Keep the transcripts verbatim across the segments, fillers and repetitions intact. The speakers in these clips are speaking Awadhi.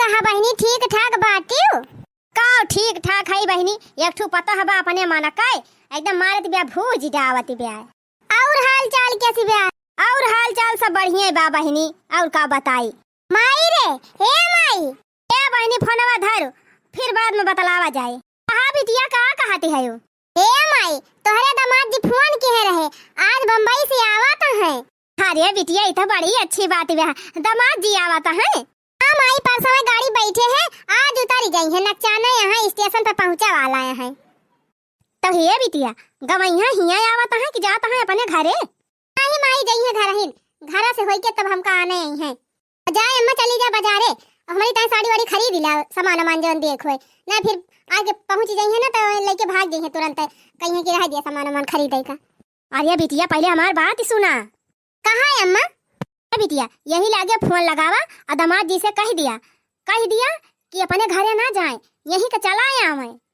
हाँ बहिनी, ठीक ठाक बाटिउ। का ठीक ठाक है बहिनी, एक ठू पतोह बा अपने मन कै, एकदम मारत बिया भूज डावत बिया। और हाल चाल कैसी बिया? और हाल चाल सब बढ़िया बा बहिनी, और का बताई। माई रे, हे माई। ए बहिनी, फोनवा धरु, फिर बाद में बतलावा जाए। कहा बिटिया, का कहती है? हे माई, तोहरे दामाद जी फोन किहे रहे, आज बम्बई से आवत हैं। अरे बिटिया, ई तो बड़ी अच्छी बात बा, दामाद जी आवत हैं। हाँ माई, परसों गाड़ी बैठे हैं, आज उतरी गई हैं, नकचाना यहाँ स्टेशन पे पहुँचा वाला हैं। तो हे बिटिया, गवैया हियाँ आवत हैं कि जात हैं अपने घरे? नहीं माई, जइहे घरहिन, घरा से होइके तब हमका आने अइहे। जाए अम्मा, चली जा बजारे, हमरी ताई साड़ी वाड़ी खरीद ला, सामान वामान जौन देख होए, ना फिर आगे पहुँच जइहे ना तो लइके भाग जइहे तुरंत, कहिए कि रह दिया सामान वामान खरीदे का। अरे बिटिया, पहले हमार बात सुना। कहा है अम्मा? ए बिटिया, यही लागे फोन लगावा और दामाद जी से कह दिया, कह दिया कि अपने घरे ना जाए, यहीं के चला आवे।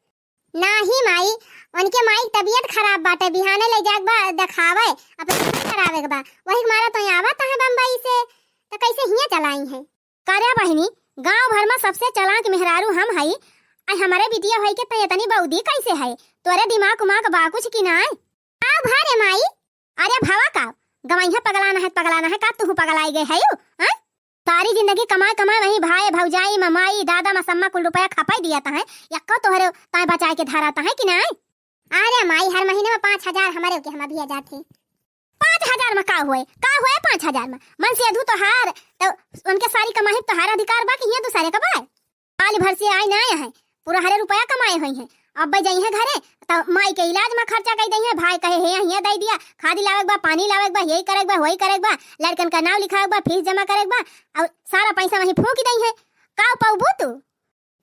नाही माई, उनके माई के तबीयत खराब बाटे, बिहाने ले जाए के बा देखावे, operation करावे के बा, वही के मारा तो यहाँ आवत है बम्बई से, तो कैसे हियाँ चलाई है? करे बहिनी, गांव भर में सबसे चालाक मेहरारू हम हई, आ हमरे बिटिया होई के तै इतनी बौदी कैसे है? तोरे दिमाग उमाग बा कुछ कि नाय? का भा रे माई? अरे भवा का, गवैया पगलाना है, पगलाना है का, तू पगलाई गए है यू? हैं? सारी जिंदगी कमाए कमाए वही भाई भौजाई में माई दादा में सम्मा कुल रुपया खपाई दिया तहै, यक्को तोहरे ताए बचाए के धरा तहै कि नाय? अरे माई, हर महीने में पाँच हजार हमरे के हम अभी जाते। पाँच हजार में का होए, का होए पाँच हजार में? मन से अधू तोहार, तो उनके सारी कमाई तोहार अधिकार बा कि हियाँ दूसरे का बा? साल भर से आए ना आए हैं, पूरा हरे रुपया कमाए हुई हैं। अब जइहे घरे, तो माई के इलाज में खर्चा कई दइहे। भाई कहे, "हे, हियाँ दे दिया, खादी लावे के बा, पानी लावे के बा, यही करे के बा, वही करे के बा, लड़कन का नाव लिखावे के बा, फीस जमा करे के बा, और सारा पैसा वहीं फूंक दइहे।" का पौबू तू?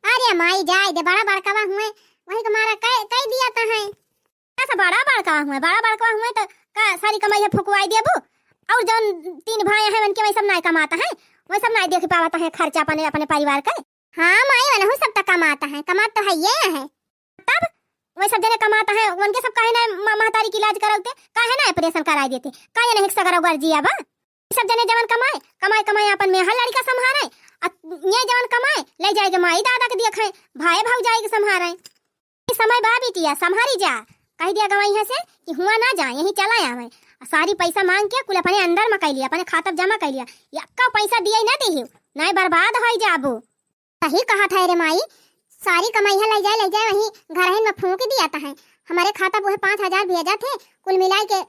अरे माई, जाए दे, बड़ा बड़कवा हुए, वही के मारा कह, कह दिया तो है। ऐसा बड़ा बड़कवा हुए, बड़ा बड़कवा हुए तो का सारी कमाई है फुकवाई देबू? और जौन तीन भाई हैं, उनके वही सब नाय कमाता है, वही सब नाय देख पावत है खर्चा अपने, अपने परिवार का। हाँ माई, वनहु सब तो कमाता है, कमात तो है ये है। तब वही सब जने कमाता है, उनके सब काहे ना म-, महतारी के इलाज कराते, काहे ना operation कराए देते, काहे नहीं सगरा गर्जिया बा? सब जने जवन कमाए, कमाए, कमाए अपन मेहर लड़िका संभारे, आ ये जवन कमाए, ले जाए के माई दादा के दिया खाए, भाई भौजाई के संभारे। ई समय बा बिटिया, संभारी जा। कह दिया गवैया से कि हुआ ना जाए, यहीं चला आवे। आ सारी पैसा मांग के कुल अपने अंदर में कइ लिया, अपने खाता में जमा कइ लिया। यक्का पैसा दिया ही ना देहियो, नाय बर्बाद होई जाबो। सही कहत है रे माई, सारी कमइहा लइ जाए, लइ जाए, वहीं घरहिन में फूंक दिया तहै। हमरे खाता पे उहे पाँच हजार भेजत है, कुल मिलाइ के, अ,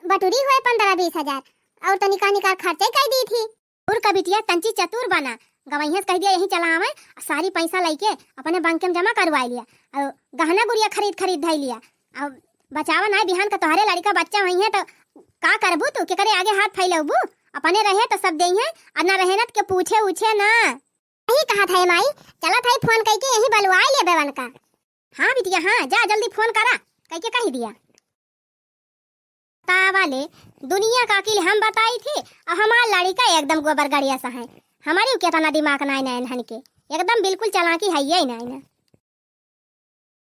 बटुरी हुए पन्द्रह बीस हजार, और तो निकाह निकाह खर्चे कइ दी थी। और का बिटिया तंची चतुर बना, गवैया से कह दिया यहीं चला आवे, आ सारी पैसा लइके अपने बैंक में जमा करवाइ लिया, और गहना गुरिया खरीद खरीद धइ लिया, और बचावा नाय बिहान का तोहरे लड़िका बच्चा होइहैं तो का करबू तू, केकरे आगे हाथ फैलौबू? अपने रहे तो सब देइहैं, और ना रहे ना तो के पूछे उछे ना। यही कहत है माई, चलत है फोन कइके यहीं बलवाइ लेबे वनका। हाँ बिटिया, हाँ, जा जल्दी फोन करा, कइके कहि दिया। तावा ले, दुनिया का अकिल हम बताई थी, और हमार लड़िका एकदम गोबर गड़िया सा है। हमारी केतना दिमाग नाय नैन के, एकदम बिल्कुल चालाकी है ये नाय ना।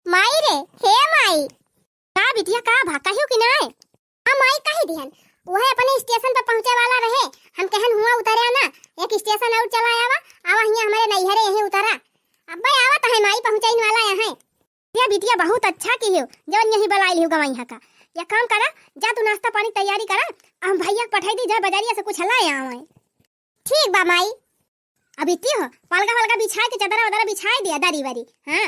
माई रे, हे माई। का बिटिया, का भा, कहियो कि नाय? हाँ माई, कहि दिहन। उहे अपने स्टेशन पर पहुँचे वाला रहे। हम कहन हुआ उतरे ना, एक स्टेशन और चला आवा, आवा हियाँ हमरे नैहरे यहीं उतरा। अब्बे आवत है माई, पहुँचइन वाला यहाँ। ये बिटिया बहुत अच्छा किहियो, जवन यहीं बलाइ लिहियो गवैया का। या काम करा, जा तू नाश्ता पानी तैयारी करा, हम भैया के पठाई दी, जा बजारिया से कुछ लाए आवे। ठीक बा माई। अब इतनी हो, पलगा वलगा बिछाए के, चदरा वदरा बिछाए दिया, दरी वरी। हाँ,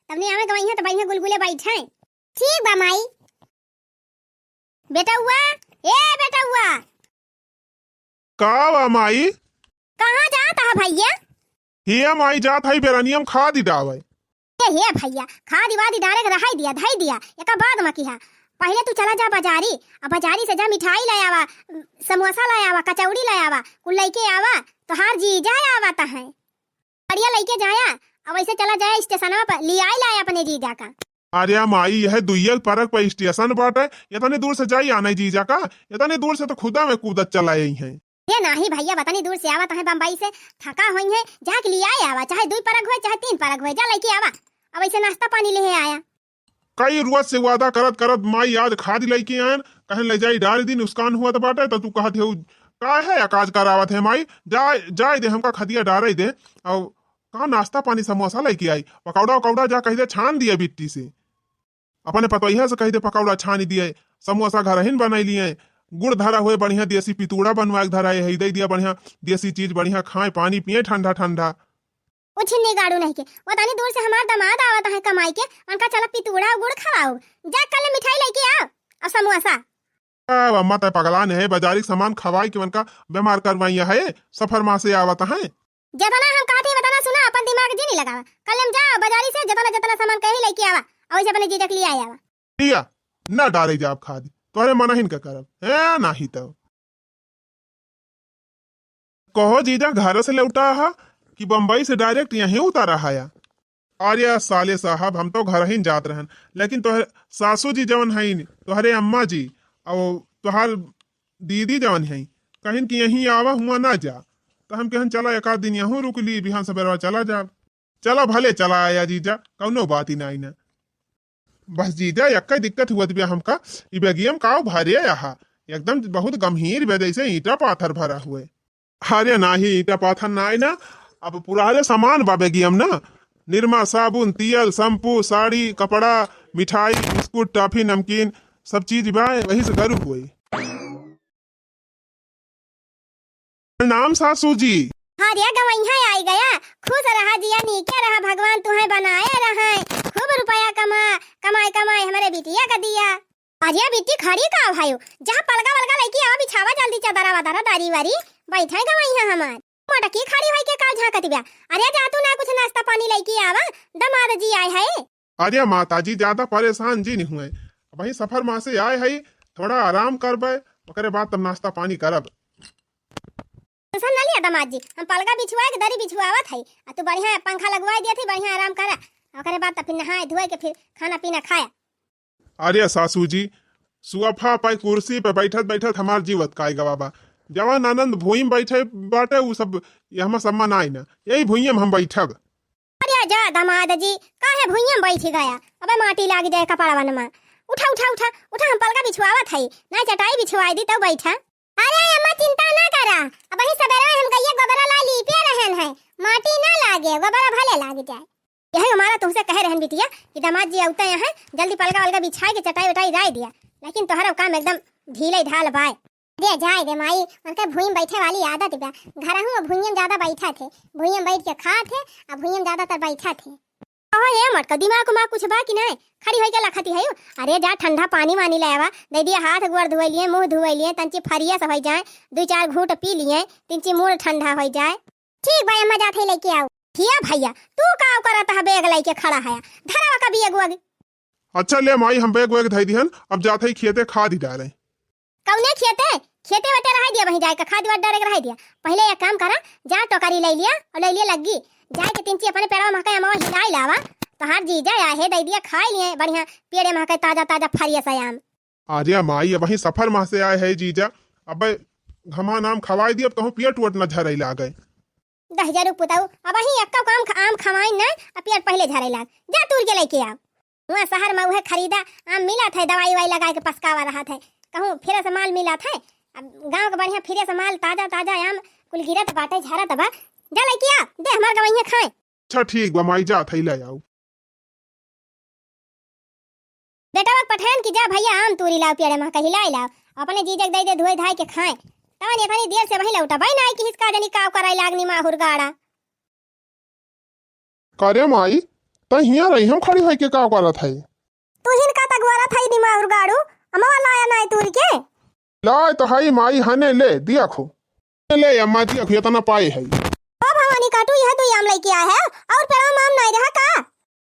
तब नहीं आवे गवैया तो बढ़िया गुलगुले बैठे। ठीक बा माई। बेटउआ, ए बेटउआ। का बा माई? कहाँ जात ह भैया? हे माई, जात हई बेरनिया में खादी डावे। ए हे भैया, खादी वादी डारे के रहाई दिया, धई दिया, एका बाद में किहा। पहिले तू चला जा बजारी, आ बजारी से जा मिठाई ले आवा, समोसा ले आवा, कचौड़ी ले आवा, कुल लइके आवा, तोहार जीजा आवत है। बढ़िया लइके जाया, अब ऐसे चला जाया स्टेशनवा पर, लियाई लाया अपने जीजा का। अरे माई, यह दुइयल परक पर स्टेशन बाटे, इतनी दूर से जाई आने जीजा का, इतनी दूर से तो खुदा में कूदत चला आई हैं। ये नाही भैया, इतनी दूर से आवत है बम्बई से, थका होइहैं, जाके लियाए आवा, चाहे दुई परक होए, चाहे तीन परक होए, जा लइके आवा। अब ऐसे नाश्ता पानी लेहे आया। कई रोज से वादा करत करत माई आज खादी लइके आयन, कहन ले जाई डाल दी, नुकसान हुआ तो बाटे, तो तू कहत है, "काहे अकाज करावत है माई, जाए, जाए दे, हमका खदिया डारे दे।" और का नाश्ता पानी समोसा लइके आई, पकौड़ा उकौड़ा जा कहि दे छान दिए बिट्टी से। अपने पतोहिया से कहि दे पकौड़ा छानी दिए, समोसा घरहिन बनाई लिए, गुड़ धरा हुए बढ़िया देसी पितुड़ा बनवाए के धरा है, दइ दिया बढ़िया देसी चीज, बढ़िया खाए पानी पिए ठंडा ठंडा। ओ छिन्नी गाड़ू नहीं के, ओतनी दूर से हमार दामाद आवत है कमाई के, उनका चला पितुड़ा और गुड़ खवाओ, जा कल मिठाई लइके आओ और समोसा। अब अम्मा तय पगला नहीं, बाजारी के सामान खवाई के उनका बीमार करवाइया है, सफर माँ से आवत है। जेतना हम कहत ही ओतना सुना, अपन दिमाग जिनी लगावा। कल हम जाओ बाजारी से जेतना जेतना सामान कही लइके आवा, और वैसे अपने जीजा के लिए आए आवा। ठीक है, ना डारे जाब खाद, तोहरे मनहिन का करब, है नाही तो। कहो जीजा, घर से लौटा हा कि बम्बई से direct यहीं उतारा हाया? अरे साले साहब, हम तो घरहिन जात रहन, लेकिन तोहरे सासू जी जवन हईन, तोहरे अम्मा जी, और तोहार दीदी जवन हईन, कहिन कि यहीं आवा, हुआ ना जा। तो हम कहन, चला एक आध दिन यहूँ रुक ली, बिहान सबेरवा चला जाब। चला भले चला आया जीजा, कौनो बात ही नाई ना। बस जीजा, यक्का दिक्कत हुआ दिया हमका, ई बेगियम काव भरे आहा, एकदम बहुत गंभीर बे, जैसे ईंटा पाथर भरा हुए। अरे नाही, ईंटा पाथर नाही ना, अब पुराने सामान बा बेगियम ना, निरमा, साबुन, तेल, शैम्पू, साड़ी, कपड़ा, मिठाई, बिस्कुट, टॉफी, नमकीन, सब चीज बा, वही से गरु हुए। प्रणाम सासू जी। अरे गवैया आई गया, खुश रहा जिया, नीके रहा, भगवान तुहे बनाए रहे, खूब रुपया कमा, कमाए कमाए हमरे बिटिया का दिया। अरे बिट्टी खड़ी का भाई, जहाँ पलगा वलगा लइके आवा, बिछावा जल्दी चदरा वदरा दरी वरी, बैठे गवैया हमार। मोटकी खड़ी होई के का झांकत बिया? अरे जा तू ना कुछ नाश्ता पानी लइके आवा, दामाद जी आए है। अरे माता जी, ज्यादा परेशान जी नहीं हुए, अबहीं सफर माँ से आए है, थोड़ा आराम करबे, ओकरे बाद तब नाश्ता पानी करब। टेंशन ना लिया दामाद जी, हम पलगा बिछुआ के दरी बिछुआवत है, आ तू बढ़िया पंखा लगवाई दिया थी, बढ़िया आराम करा, ओकरे बाद तब फिर नहाए धोए के फिर खाना पीना खाया। अरे सासू जी, सोफा पे कुर्सी पे बैठत बैठत हमार जीव अतकाई गवा बा। जवान आनंद भुइं बैठे बाटे, उ सब ये हमार सम्मा नाई ना, यही भुइं में हम बैठब। अरे जा दामाद जी, काहे भुइयां बैठ गया? अबे माटी लाग जाए कपड़वन में। उठा, उठा, उठा, उठा, हम पलका बिछवावत हई, ना चटाई बिछवाई दी तब बैठा। अरे अम्मा चिंता ना करा, अबहीं सबेरे हम गइया गोबरा ला लीपे रहन है, माटी ना लागे, गोबरा भले लाग जाए। यही हमारा तुमसे कहे रहन बिटिया कि दामाद जी अउते हैं, जल्दी पलका वलका बिछाए के चटाई वटाई राय दिया, लेकिन तोहरा काम एकदम ढीले ढाल बाय। दे जाए दे माई, उनके भुइं बैठे वाली आदत बा। घरहू भुइयम ज्यादा बैठा थे, भुइयम बैठ के खा थे, आ भुइयम ज्यादातर बैठा थे। कहो ए मटका, दिमाग उमाग कुछ बा कि नाय? खड़ी होई के लखती है। अरे जा ठंडा पानी वानी ले आवा, दे दिया हाथ गोड़ धोए लिए, मुंह धोए लिए, तंची फरिया से होई जाए, दू चार घूंट पी लिए, तिंची मूड़ ठंडा होई जाए। ठीक बा अम्मा, जात है लेके आओ। हिया भैया, तू का करत है बैग लेके खड़ा है? धरावा का बैग वैग। अच्छा ले माई, हम बैग वैग धई दिहन, अब जात है खेते खाद ही डाले। कौने खेते? खेते वेते रह दिया, वहीं जाए के खाद वाद डाले के रह दिया। पहले एक काम करा, जा टोकरी ले लिया और ले लिया लग्गी, जाए के तिंची अपने पेड़वा महके अमवा हिलाई लावा, तोहार जीजा आए है, दे दिया खाई लिए बढ़िया पेड़े महके ताजा ताजा फरिया से आम। अरे माई, अबहीं सफर माँ से आए है जीजा, अबे घमा नाम खवाई दी, अब कहूँ पेट वोट न झरे लागे। दहिजरू पुतऊ, अबहीं एक्का आम ख-, आम खवाई न, अब पेट पहले झरे लाग। जा तूर के लेके आ। हुआ शहर में उहे खरीदा आम मिला थे, दवाई वाई लगा के पसकावा रहा थे। कहूँ फिर से माल मिला थे, अब गाँव के बढ़िया फिर से माल, ताजा ताजा आम कुल गिरत बाटे, झरत बा। जा लेके आ, दे हमार गवैया खाए। अच्छा ठीक बा माई, जात है ले आओ। बेटवा के पठान की जा भैया आम तूरी लाओ, पेड़े महके हिलाई लाओ, अपने जीजे के दे दे धोए धाए के खाए। तवन इतनी देर से वही लौटा भाई ना आई कि हिसका जनी काव कराई लागनी माहुर गाड़ा। करे माई, त हियां रही हम खड़ी होई के काव करत है? तू हिन का तगवरत है नी माहुर गाड़ू, अमवा लाया ना आई तूरी के? लाए तो हई माई, हने ले, दिया खो। ले अम्मा, दिया खो, इतना पाए है। ओ भवानी काटू, यह तू आम लेके आए है और पेड़वा में आम नहीं रहा का?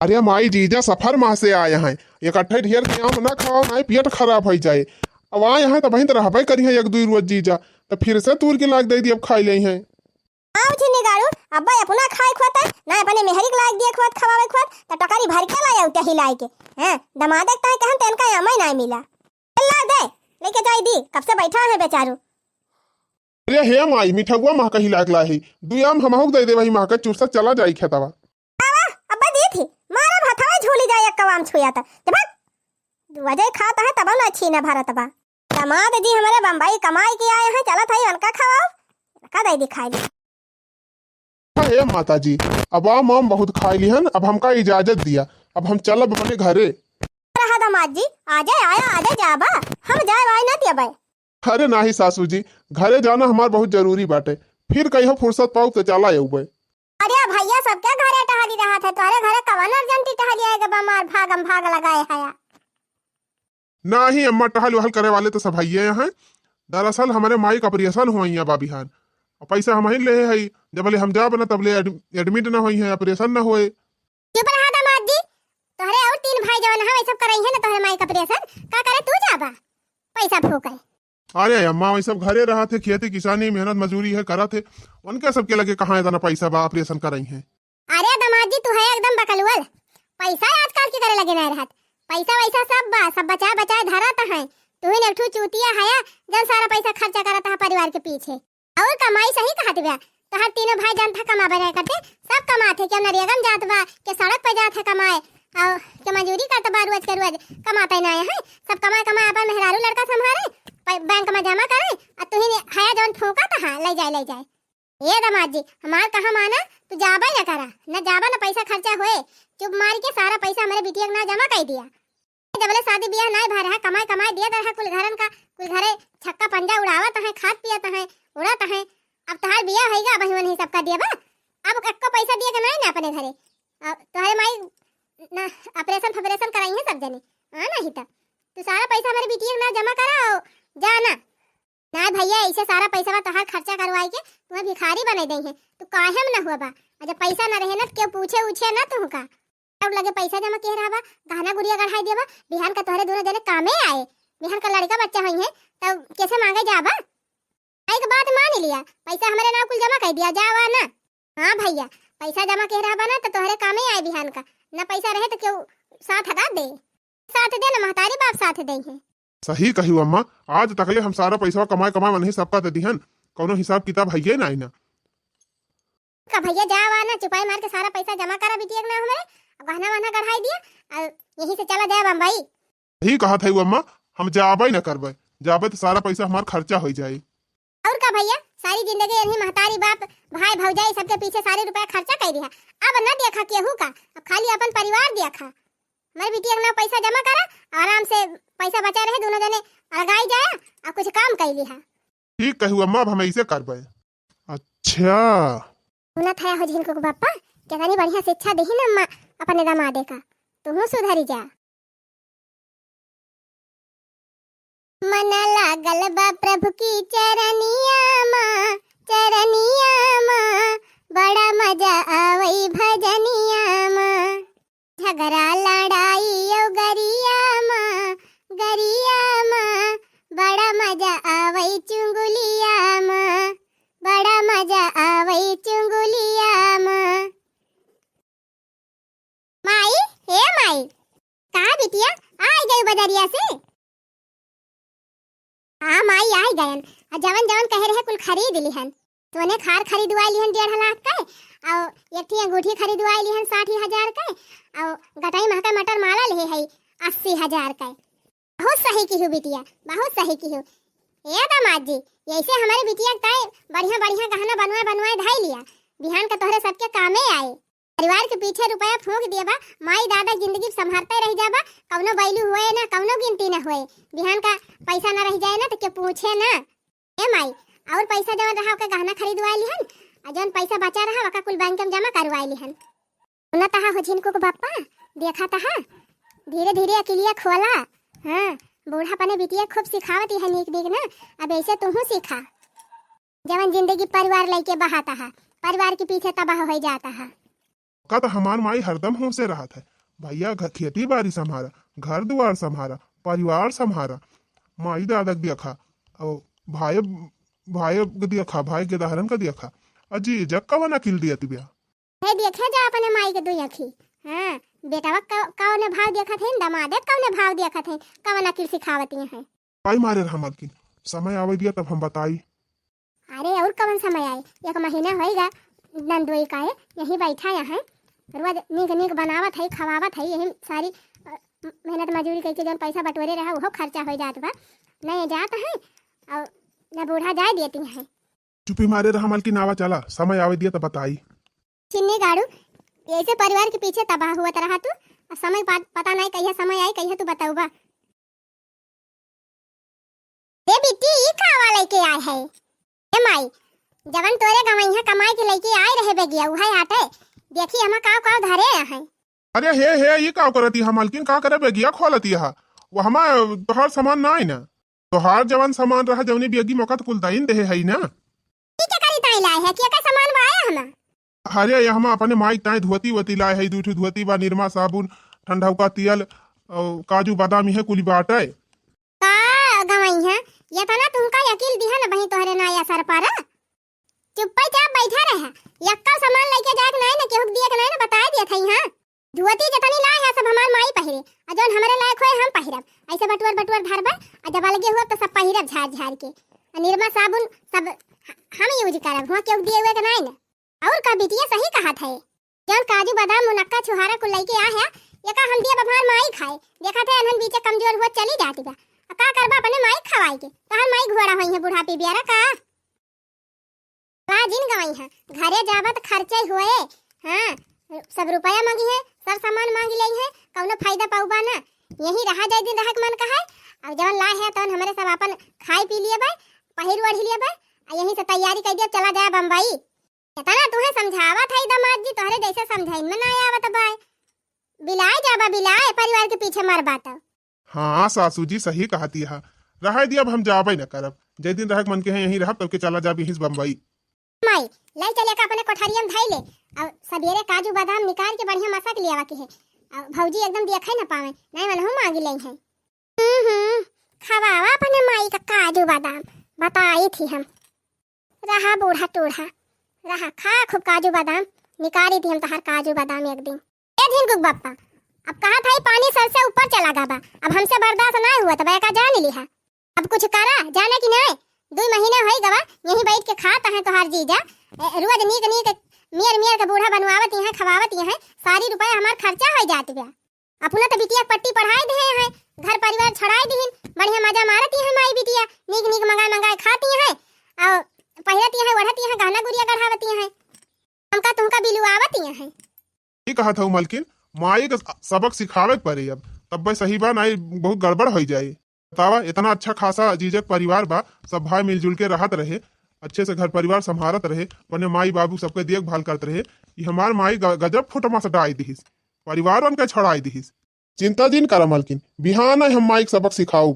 अरे माई, जीजा सफर माँ से आए हैं, इकट्ठे ढेर के आम ना खाओ, ना पेट खराब हो जाए। अब आए हैं तो वहीं तो रहबे करी हैं एक दुई रोज जीजा, तो फिर से तूर के लाग दे दी, अब खाई ले हैं। आओ छिन्नी गाड़ू, अब्बा अपना खाए खोत है, ना अपने मेहरी के लाग दिए खोत, खवावे खोत, तो टोकरी भर के लाया उते हिलाई के। हैं, दमादे के ताई कहन तेन का आम ही ना मिला। ला दे, लेके जाई दी, कब से बैठा है बेचारू। अरे हे माई, मिठउआ महका हिलाक लाही, दुई आम हमहू के दे दे, वही महका चुरसा चला जाई खेतवा। आवा, अब्बा दी थी, मारा भथवा झोली जाए, एक कवाम छुआ था। जब वजह खाता है तब ना छीना भरत बा। दामाद जी हमारे बम्बई कमाई के आए हैं, चलत है उनका खवाओ, का दे दिखाई दी। हाँ, हे माता जी, अब आम वाम बहुत खाइ लिहन, अब हमका इजाजत दिया, अब हम चलब अपने घरे। रहा दामाद जी, आजे आया, आजे जाबा, हम जाए वाए ना दियबे। अरे नाही सासू जी, घरे जाना हमार बहुत जरूरी बाटे, फिर कहियो फुर्सत पाउब त चला अउबे। अरे भैया, सबके घरे टहली रहत है, तोहरे घरे कवन अर्जेंटी टहली आएगा बा, मार भागम भाग लगाए हया। नाही अम्मा, टहल वहल करे वाले तो सब हइये हैं। दरअसल हमरे माई का ऑपरेशन हुआ बा बिहान, और पैसा हम ही ले हई, जबले हम जाब ना तबले एड-, एडमिट ना होई है, ऑपरेशन ना होए। चुप रहा दामाद जी, तोहरे और तीन भाई जवन हैं, वही सब करई है ना तोहरे माई का ऑपरेशन, का करे तू जाबा पैसा फूके। अरे अम्मा, वही सब घरे रहत है, खेती किसानी, मेहनत मजूरी है, करत है, उनके सबके लगे कहाँ इतना पैसा बा, ऑपरेशन करई है। अरे दामाद जी, तू है एकदम बकलुअल, पैसा आजकल के करे लगे नहीं रहत, पैसा वैसा सब बा, सब बचाए बचाए धरत है। तू ही एक ठू चूतिया हया, जन सारा पैसा खर्चा करत है परिवार के पीछे। और कमाई सही कहत बा, तोहर तीनों भाई जनता कमाबे नहीं करते, सब कमात है, केहू नरेगा में जात बा, केहू सड़क पे जात है कमाए, और केहू मजूरी करत बा रोज के रोज, कमाते नहीं है, सब कमाए कमाए अपन मेहरारू लड़का संभारे, पै-, बैंक में जमा करे, और तू ही ने हया जवन फूकत है, ले जाए, ले जाए। ए दामाद जी, हमार कहा माना, तू जाबे न करा, न जाबा न पैसा खर्चा होए, चुप मार के सारा पैसा हमरे बिटिया के नाम जमा कर दिया। जबले शादी बियाह नाय भा रहा, कमाई कमाई दिया रहा कुल घरन का, कुल घरे छक्का पंजा उड़ावत हैं, खात पियत हैं, उड़त हैं। अब तोहार बियाह होइगा, अब ही सबका दिया बा। अब एक्को पैसा दिए के नाय ना अपने घरे। अब तोहरे माई ना ऑपरेशन फॉपरेशन कराई है सब जने। हाँ, नहीं तो तू सारा पैसा हमरे बिटिया के नाम जमा करा और जा ना। ना भैया, ऐसे सारा पैसा तोहार खर्चा करवाई के तुम्हें भिखारी बनाई देई है। तू काहे में ना हुआ बा? और जब पैसा ना रहे ना तो केहू पूछे उछे ना तुहका। और लगे पैसा जमा किहे रहा बा, गहना गुड़िया गढ़ाई दिया बा, बिहान का तोहरे दोनों जने कामे आए, बिहान का लड़का बच्चा होई है, तब कैसे मांगे जाबा? एक बात मान लिया, पैसा हमरे नाम कुल जमा कर दिया, जावा ना। हाँ भैया, पैसा जमा किहे रहा बा ना तो तोहरे कामे आए बिहान का, ना पैसा रहे तो केहू साथ हटा दे, साथ दे ना महतारी बाप साथ दे है। सही कही अम्मा, आज तकले हम सारा पैसा कमाए कमाए मनही सबका दे दिहन, कौनो हिसाब किताब हइये नाई ना। का भैया, जावा ना, चुपाई मार के सारा पैसा जमा करा बिटिया के नाम हमरे, गहना वहना गढ़ाई दिया, और यहीं से चला जाए बम्बई। सही कहत है अम्मा, हम जाबे न करबे, जाबे तो सारा पैसा हमार खर्चा हो जाए। और का भैया, सारी जिंदगी यही महतारी बाप, भाई भौजाई सबके पीछे सारे रुपया खर्चा कर दिया, अब न देखा केहू का, अब खाली अपन परिवार देखा। हमारे बिटिया के नाम पैसा जमा करा, आराम से पैसा बचा रहे, दोनों जने अलगाई जाया और कुछ काम कर लिहा। ठीक कहू अम्मा, अब हम ऐसे करबे। अच्छा। सुनत है हो झिनकू के बापा, कितनी बढ़िया शिक्षा देही ना अम्मा अपने दामादे का, तुहू सुधरी जा। मन लागल बा प्रभु की चरनिया मा, चरनिया मा, बड़ा मजा आवई भजनिया मा। झगरा लड़ाई ओ गरिया मा, गरिया मा, बड़ा मजा आवई चुंगुलिया मा, बड़ा मजा आवई चुंगुलिया मा। माई, हे माई, का बिटिया, आई गई बजरिया से? हाँ माई, आई गयन। आ जवन जवन कहे रहे कुल खरीद लिहन। सोने खार खरीदवाई लिहन डेढ़ लाख के, और एक ठे अंगूठी खरीदवाई लिहन साठ हजार के, और गटई महका मटर माला लिहे है अस्सी हजार के। बहुत सही किहू बिटिया, बहुत सही किहू। ए दामाद जी, ऐसे हमारे बिटिया के ताई बढ़िया बढ़िया गहना बनवाए बनवाए धाई लिया, बिहान का तोहरे सबके कामे आए। परिवार के पीछे रुपया फूंक दिया बा, माई दादा जिंदगी संभरते रह जाबा, कौनो बैलू हुए ना, कौनो गिनती ना हुए। बिहान का पैसा ना रह जाए ना तो के पूछे ना। ए माई, और पैसा जवन रहा ओके गहना खरीदवाए लिहन, आ जवन पैसा बचा रहा ओका कुल बैंक में जमा करवाए लिहन। सुना तहा हो झिनकू के बप्पा, देखा तहा, धीरे धीरे अकिलिया खोला। हाँ, बूढ़ा पने बिटिया खूब सिखावत है नीक नीक ना, अब ऐसे तुहू सीखा। जवन जिंदगी परिवार लइके बहाता है, परिवार के पीछे तबाह हो जाता है। का तो हमार माई हरदम होशे रहत है, भैया घर, खेती बारी संभारा, घर दुआर संभारा, परिवार संभारा, माई दादा के देखा, और भाई, भाई के देखा, भाई के दहरन का देखा, अजी जग कवन अकिल दियत बिया। हे देखे जा अपने माई के दुई आँखी। हाँ, बेटवा क-, कौने भाव देखत है, दमादे कौने भाव देखत है, कवन अकिल सिखावत है। पाई मारे रहा मालकिन, समय आवे दिया तब हम बताई। अरे और कवन समय आए, एक महीना होइगा नंदोई का है, यहीं बैठा यहाँ है, रोज नीक नीक बनावत है, खवावत है, यही सारी अ, मेहनत मजूरी करके जौन पैसा बटोरे रहा, वो खर्चा हो जात बा, नहीं जात है और न बूढ़ा जाए देती है। चुपी मारे रहा मालकिन, आवा चला, समय आवे दिया तब बताई। चिन्नी गाड़ू, ऐसे परिवार के पीछे तबाह हुआ तरह तू। अब समय पा-, पता नहीं कहिया समय आई, कहिया तू बताऊबा। ए बिट्टी, ई का वाला के आए है? ए माई, जवन तोरे गवैया कमाई के लइके आए रहे बेगिया, उहे आटे। देखी हमा काव काव धरे हैं। अरे हे, हे, ई का करती है मलकिन? का करे बेगिया खोलती है? वो हमा तोहार सामान ना है ना? तोहार जवन सामान रहा, जवनी बेगी मोका तो कुल दाइन देहे है ना? ई के करी ताई लाए है? के का सामान बा आया हमा? अरे, ये हमा अपने माई ताई धोती वोती लाए है, दू ठो धोती बा, निरमा साबुन, ठंडौका तेल, और काजू बादाम, इहे कुली बाटे। का गवैया, ये तना तुमका यकील दिहा न बही तोहरे ना या सर पर। चुप्पे चाप बैठा रहे। यक्का सामान लेके जाए के नाई न, केहू के दिए के नाई न, बताए दिए थे, हाँ। धोती जतनी लाए है सब हमार माई पहिरे, और जौन हमरे लायक होए हम पहिरब। ऐसे बटुअर बटुअर धरबे, और जब अलगे हुआ तो सब पहिरब झाड़ झाड़ के। और निरमा साबुन सब ह-, हम यूज करब, हुआ केहू दिए हुए के नाई न। और का बिटिया सही कहत है, जौन काजू बादाम मुनक्का छुहारा कुल लइके आ है, एका हम दिया बभार माई खाए। देखत है अनहन बीचे कमजोर हुआ चली जाती बा। आ का करबा अपने माई खवाए के? तहार माई घोड़ा होई है बुढ़ापी बियारा का? का जिन गवाई है, घरे जाबा त खर्चा ही होए। हाँ, सब रुपया मांगी है, सब सामान मांगी लई है, कौनो फायदा पाउबा ना। यही रहा जाए दिन रहक मन का है। अब जवन ला है तवन हमरे सब अपन खाए पी लिए बा, पहिर ओढ़ लिए बा, आ यहीं से तैयारी कर दिया चला जाए बम्बई। इतना तुहे समझावत है दमाद जी, तोहरे जैसे समझाइन में ना आवत बाय। बिलाए जाबा बिलाए, परिवार के पीछे मरबा त। हाँ सासू जी सही कहती है, रहे दिया अब हम जाबे न करब, जे दिन रहक मन के है यहीं रहब, तब के चला जाब यहीं से बम्बई। माई, लाई चले का अपने कोठरिया में धई ले, और सबेरे काजू बादाम निकाल के बढ़िया मसा के लियावा के है, और भौजी एकदम देखे न पावे, नहीं मनहू मांगी लई है। हम्म, हम्म, खवावा अपने माई का काजू बादाम, बताई थी हम। रहा बूढ़ा टूढ़ा, रहा खा खूब काजू बादाम, निकाली थी हम तहार काजू बादाम एक दिन। ए झिनकुक बप्पा, अब कहा था ई पानी सर से ऊपर चला गा बा, अब हमसे बर्दाश्त ना हुआ, तब एका जान लिहा। अब कुछ करा, जाने कि नहीं, दुई महीना होई गवा, यहीं बैठ के खात हैं तोहार जीजा, ए, रोज नीक नीक मियर मियर के बूढ़ा बनवावत हैं, खवावत हैं, सारी रुपया हमार खर्चा हो जात बा। अपना तो बिटिया के पट्टी पढ़ाए दिहे हैं, घर परिवार छड़ाए दिहिन, बढ़िया मजा मारती हैं माई बिटिया, नीक नीक मंगाए मंगाए खाती हैं, और पहिरती हैं, ओढ़ती हैं, गहना गुरिया गढ़ावती हैं। हमका तुमका बिलुआवती हैं। ई कहत हूँ मलकिन, माई के सबक सिखावे के पड़ी अब, तब सही बा, नाई बहुत गड़बड़ हो जाए। बतावा, इतना अच्छा खासा जीजक परिवार बा, सब भाई मिलजुल के रहत रहे, अच्छे से घर परिवार संभारत रहे, अपने माई बाबू सबके देखभाल करत रहे। ई हमार माई ग-, गजब फोटो मा सटाई दिहिस, परिवार उनके छड़ाई दिहिस। चिंता जिन करा मलकिन, बिहान हम माई के सबक सिखाऊ।